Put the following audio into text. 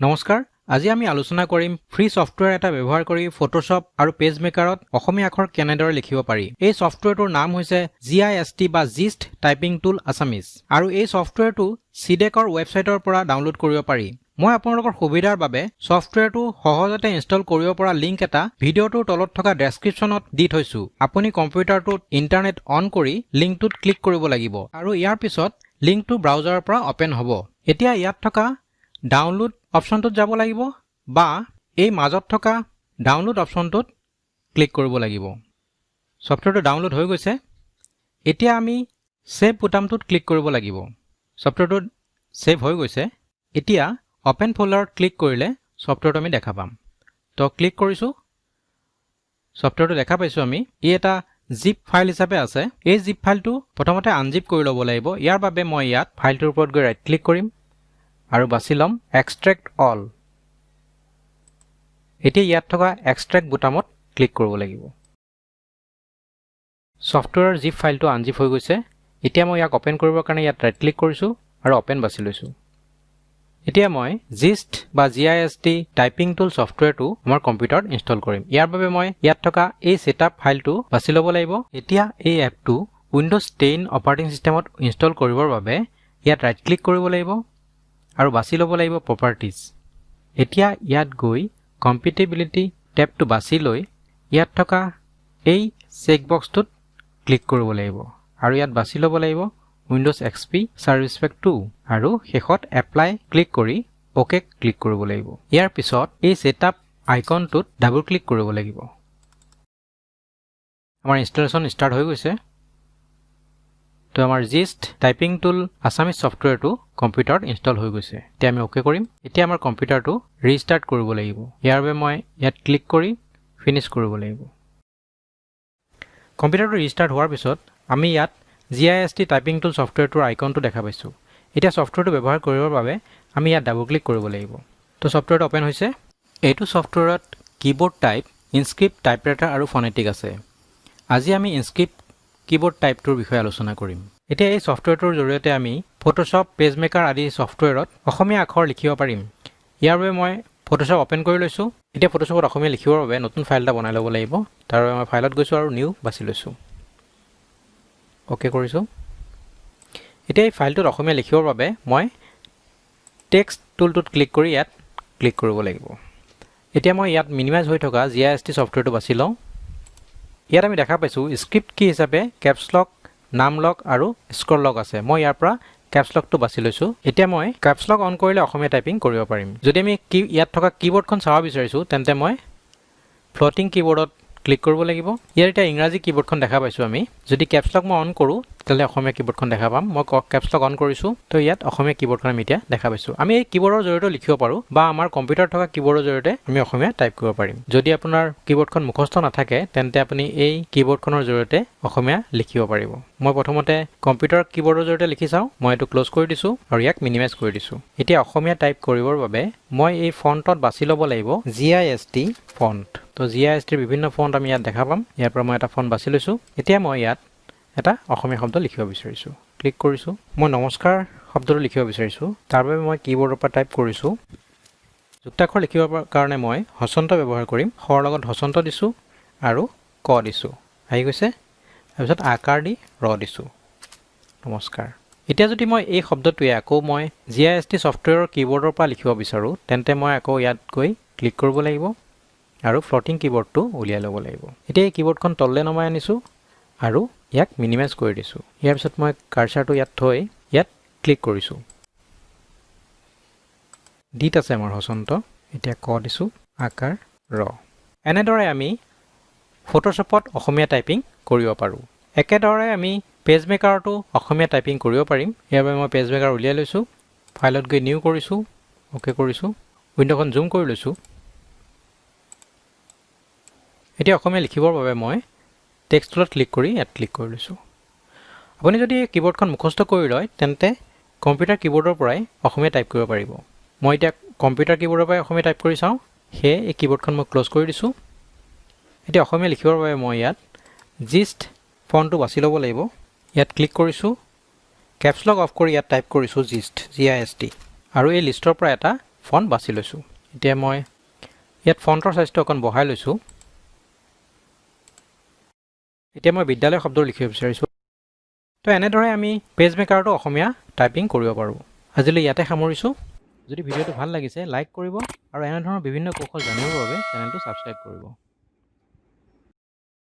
নমস্কাৰ, আজি আমি আলোচনা কৰিম ফ্ৰী ছফ্টৱেৰ এটা ব্যৱহাৰ কৰি ফটোশ্বপ আৰু পেজমেকাৰত অসমীয়া আখৰ কেনেদৰে লিখিব পাৰি। এই ছফ্টৱেৰটোৰ নাম হৈছে জিআইএছটি বা জিষ্ট টাইপিং টুল আছামিজ আৰু এই ছফ্টৱেৰটো চিডেকৰ ৱেবছাইটৰ পৰা ডাউনলোড কৰিব পাৰি। মই আপোনালোকৰ সুবিধাৰ বাবে ছফ্টৱেৰটো সহজতে ইনষ্টল কৰিব পৰা লিংক এটা ভিডিঅ'টোৰ তলত থকা ডেছক্ৰিপশ্যনত দি থৈছোঁ। আপুনি কম্পিউটাৰটোত ইণ্টাৰনেট অন কৰি লিংকটোত ক্লিক কৰিব লাগিব আৰু ইয়াৰ পিছত লিংকটো ব্ৰাউজাৰৰ পৰা অ'পেন হ'ব। এতিয়া ইয়াত থকা ডাউনলোড অপশ্যনটোত যাব লাগিব বা এই মাজত থকা ডাউনলোড অপশ্যনটোত ক্লিক কৰিব লাগিব। ছফ্টৱেৰটো ডাউনলোড হৈ গৈছে। এতিয়া আমি ছেভ বুটামটোত ক্লিক কৰিব লাগিব। ছফ্টৱেৰটো ছেভ হৈ গৈছে। এতিয়া অ'পেন ফ'ল্ডাৰত ক্লিক কৰিলে ছফ্টৱেৰটো আমি দেখা পাম। তো ক্লিক কৰিছোঁ, ছফ্টৱেৰটো দেখা পাইছোঁ আমি। ই এটা জিপ ফাইল হিচাপে আছে। এই জিপ ফাইলটো প্ৰথমতে আনজিপ কৰি ল'ব লাগিব। ইয়াৰ বাবে মই ইয়াত ফাইলটোৰ ওপৰত গৈ ৰাইট ক্লিক কৰিম আৰু বাছি ল'ম এক্সট্ৰেক্ট অল। এতিয়া ইয়াত থকা এক্সট্ৰেক্ট বুটামত ক্লিক কৰিব লাগিব। ছফ্টৱেৰৰ জিপ ফাইলটো আনজিপ হৈ গৈছে। এতিয়া মই ইয়াক অ'পেন কৰিবৰ কাৰণে ইয়াত ৰাইট ক্লিক কৰিছোঁ আৰু অ'পেন বাছি লৈছোঁ। এতিয়া মই জিষ্ট বা জিআইএছটি টাইপিং টুল ছফ্টৱেৰটো আমাৰ কম্পিউটাৰত ইনষ্টল কৰিম। ইয়াৰ বাবে মই ইয়াত থকা এই ছেটআপ ফাইলটো বাছি ল'ব লাগিব। এতিয়া এই এপটো উইণ্ড'জ 10 অপাৰেটিং ছিষ্টেমত ইনষ্টল কৰিবৰ বাবে ইয়াত ৰাইট ক্লিক কৰিব লাগিব আৰু বাছি ল'ব লাগিব প্ৰপাৰ্টিজ। এতিয়া ইয়াত গৈ কম্পেটিবিলিটি টেবটো বাছি লৈ ইয়াত থকা এই চেক বক্সটোত ক্লিক কৰিব লাগিব আৰু ইয়াত বাছি ল'ব লাগিব উইণ্ড'জ এক্সপি ছাৰ্ভিচ পেক 2 আৰু শেষত এপ্লাই ক্লিক কৰি অ'কে ক্লিক কৰিব লাগিব। ইয়াৰ পিছত এই ছেটআপ আইকনটোত ডাবল ক্লিক কৰিব লাগিব। আমাৰ ইনষ্টলেশ্যন ষ্টাৰ্ট হৈ গৈছে। তো আমাৰ জিষ্ট টাইপিং টুল আছামিজ ছফ্টৱেৰটো কম্পিউটাৰত ইনষ্টল হৈ গৈছে। এতিয়া আমি অ'কে কৰিম। এতিয়া আমাৰ কম্পিউটাৰটো ৰিষ্টাৰ্ট কৰিব লাগিব। ইয়াৰ বাবে মই ইয়াত ক্লিক কৰি ফিনিছ কৰিব লাগিব। কম্পিউটাৰটো ৰিষ্টাৰ্ট হোৱাৰ পিছত আমি ইয়াত জিআইএছটি টাইপিং টুল ছফ্টৱেৰটোৰ আইকনটো দেখা পাইছোঁ। এতিয়া ছফ্টৱেৰটো ব্যৱহাৰ কৰিবৰ বাবে আমি ইয়াত ডাবল ক্লিক কৰিব লাগিব। তো ছফ্টৱেৰটো অ'পেন হৈছে। এইটো ছফ্টৱেৰত কীবৰ্ড টাইপ, ইনস্ক্ৰিপ্ট, টাইপৰাইটাৰ আৰু ফনেটিক আছে। আজি আমি ইনস্ক্ৰিপ্ট কীবৰ্ড টাইপটোৰ বিষয়ে আলোচনা কৰিম। এতিয়া এই ছফ্টৱেৰটোৰ জৰিয়তে আমি ফটোশ্বপ, পেজমেকাৰ আদি ছফ্টৱেৰত অসমীয়া আখৰ লিখিব পাৰিম। ইয়াৰ বাবে মই ফটোশ্বপ অ'পেন কৰি লৈছোঁ। এতিয়া ফটোশ্বপত অসমীয়া লিখিবৰ বাবে নতুন ফাইল এটা বনাই ল'ব লাগিব। তাৰ বাবে মই ফাইলত গৈছোঁ আৰু নিউ বাছি লৈছোঁ। অ'কে কৰিছোঁ। এতিয়া এই ফাইলটোত অসমীয়া লিখিবৰ বাবে মই টেক্সট টুলটোত ক্লিক কৰি ইয়াত ক্লিক কৰিব লাগিব। এতিয়া মই ইয়াত মিনিমাইজ হৈ থকা জিআইএছটি ছফ্টৱেৰটো বাছি লওঁ। ইয়াত আমি দেখা পাইছোঁ স্ক্ৰিপ্ট কি হিচাপে কেপছ লক, নাম লক আৰু স্ক্ৰল লক আছে। মই ইয়াৰ পৰা কেপছ লকটো বাছি লৈছোঁ। এতিয়া মই কেপছ লক অন কৰিলে অসমীয়া টাইপিং কৰিব পাৰিম। যদি আমি কি ইয়াত থকা কীবৰ্ডখন চাব বিচাৰিছোঁ, তেন্তে মই ফ্লটিং কীবৰ্ডত ক্লিক কৰিব লাগিব। ইয়াত এতিয়া ইংৰাজী কীবৰ্ডখন দেখা পাইছোঁ আমি। যদি কেপছ লক মই অন কৰোঁ, তেতিয়াহ'লে অসমীয়া কীবৰ্ডখন দেখা পাম। মই কেপছ লক অন কৰিছোঁ। তো ইয়াত অসমীয়া কীবৰ্ডখন আমি এতিয়া দেখা পাইছোঁ। আমি এই কীবৰ্ডৰ জৰিয়তে লিখিব পাৰোঁ বা আমাৰ কম্পিউটাৰত থকা কীবৰ্ডৰ জৰিয়তে আমি অসমীয়া টাইপ কৰিব পাৰিম। যদি আপোনাৰ কীবৰ্ডখন মুখস্থ নাথাকে, তেন্তে আপুনি এই কীবৰ্ডখনৰ জৰিয়তে অসমীয়া লিখিব পাৰিব। মই প্ৰথমতে কম্পিউটাৰ কীবৰ্ডৰ জৰিয়তে লিখি চাওঁ। মই এইটো ক্ল'জ কৰি দিছোঁ আৰু ইয়াক মিনিমাইজ কৰি দিছোঁ। এতিয়া অসমীয়া টাইপ কৰিবৰ বাবে মই এই ফণ্টত বাছি ল'ব লাগিব জিআইএছটি ফণ্ট। তো জিআইএছটিৰ বিভিন্ন ফণ্ট আমি ইয়াত দেখা পাম। ইয়াৰ পৰা মই এটা ফণ্ট বাছি লৈছোঁ। এতিয়া মই ইয়াত এটা অসমীয়া শব্দ লিখিব বিচাৰিছোঁ। ক্লিক কৰিছোঁ। মই নমস্কাৰ শব্দটো লিখিব বিচাৰিছোঁ। তাৰ বাবে মই কীবৰ্ডৰ পৰা টাইপ কৰিছোঁ। যুক্তাক্ষৰ লিখিবৰ কাৰণে মই হচন্ত ব্যৱহাৰ কৰিম। শৰ লগত হচন্ত দিছোঁ আৰু ক দিছোঁ, আহি গৈছে। তাৰপিছত আকাৰ দি ৰ দিছোঁ, নমস্কাৰ। এতিয়া যদি মই এই শব্দটোৱে আকৌ মই জিআইএছটি ছফ্টৱেৰৰ কীবৰ্ডৰ পৰা লিখিব বিচাৰোঁ, তেন্তে মই আকৌ ইয়াত গৈ ক্লিক কৰিব লাগিব আৰু ফ্লটিং কীবৰ্ডটো উলিয়াই ল'ব লাগিব। এতিয়া এই কীবৰ্ডখন তললৈ নমাই আনিছোঁ আৰু ইয়াক মিনিমাইজ কৰি দিছোঁ। ইয়াৰ পিছত মই কাৰ্চাৰটো ইয়াত থৈ ইয়াত ক্লিক কৰিছোঁ। ডিত আছে আমাৰ হচন্ত। এতিয়া ক দিছোঁ, আকাৰ ৰ। এনেদৰে আমি ফটোশ্বপত অসমীয়া টাইপিং কৰিব পাৰোঁ। একেদৰে আমি পেজমেকাৰতো অসমীয়া টাইপিং কৰিব পাৰিম। ইয়াৰ বাবে মই পেজমেকাৰ উলিয়াই লৈছোঁ। ফাইলত গৈ নিউ কৰিছোঁ, অ'কে কৰিছোঁ। উইণ্ড'খন জুম কৰি লৈছোঁ। এতিয়া অসমীয়া লিখিবৰ বাবে মই টেক্সট টুলত ক্লিক কৰি ইয়াত ক্লিক কৰি লৈছোঁ। আপুনি যদি এই কীবৰ্ডখন মুখস্থ কৰি লয়, তেন্তে কম্পিউটাৰ কীবৰ্ডৰ পৰাই অসমীয়া টাইপ কৰিব পাৰিব। মই এতিয়া কম্পিউটাৰ কীবৰ্ডৰ পৰাই অসমীয়া টাইপ কৰি চাওঁ। সেয়ে এই কীবৰ্ডখন মই ক্ল'জ কৰি দিছোঁ। এতিয়া অসমীয়া লিখিবৰ বাবে মই ইয়াত জিষ্ট ফণ্টটো বাছি ল'ব লাগিব। ইয়াত ক্লিক কৰিছোঁ। কেপছ লক অফ কৰি ইয়াত টাইপ কৰিছোঁ জিষ্ট, জিআইএছটি আৰু এই লিষ্টৰ পৰা এটা ফণ্ট বাছি লৈছোঁ। ফণ্ট বাছি লৈছোঁ। এতিয়া মই ইয়াত ফণ্টৰ চাইজটো অকণ বঢ়াই লৈছোঁ। এতিয়া মই বিদ্যালয় শব্দ লিখিব বিচাৰিছোঁ। তো এনেদৰে আমি পেজ মেকাৰতো অসমীয়া টাইপিং কৰিব পাৰোঁ। আজিলৈ ইয়াতে সামৰিছোঁ। যদি ভিডিঅ'টো ভাল লাগিছে, লাইক কৰিব আৰু এনেধৰণৰ বিভিন্ন কৌশল জানিবৰ বাবে চেনেলটো ছাবস্ক্ৰাইব কৰিব।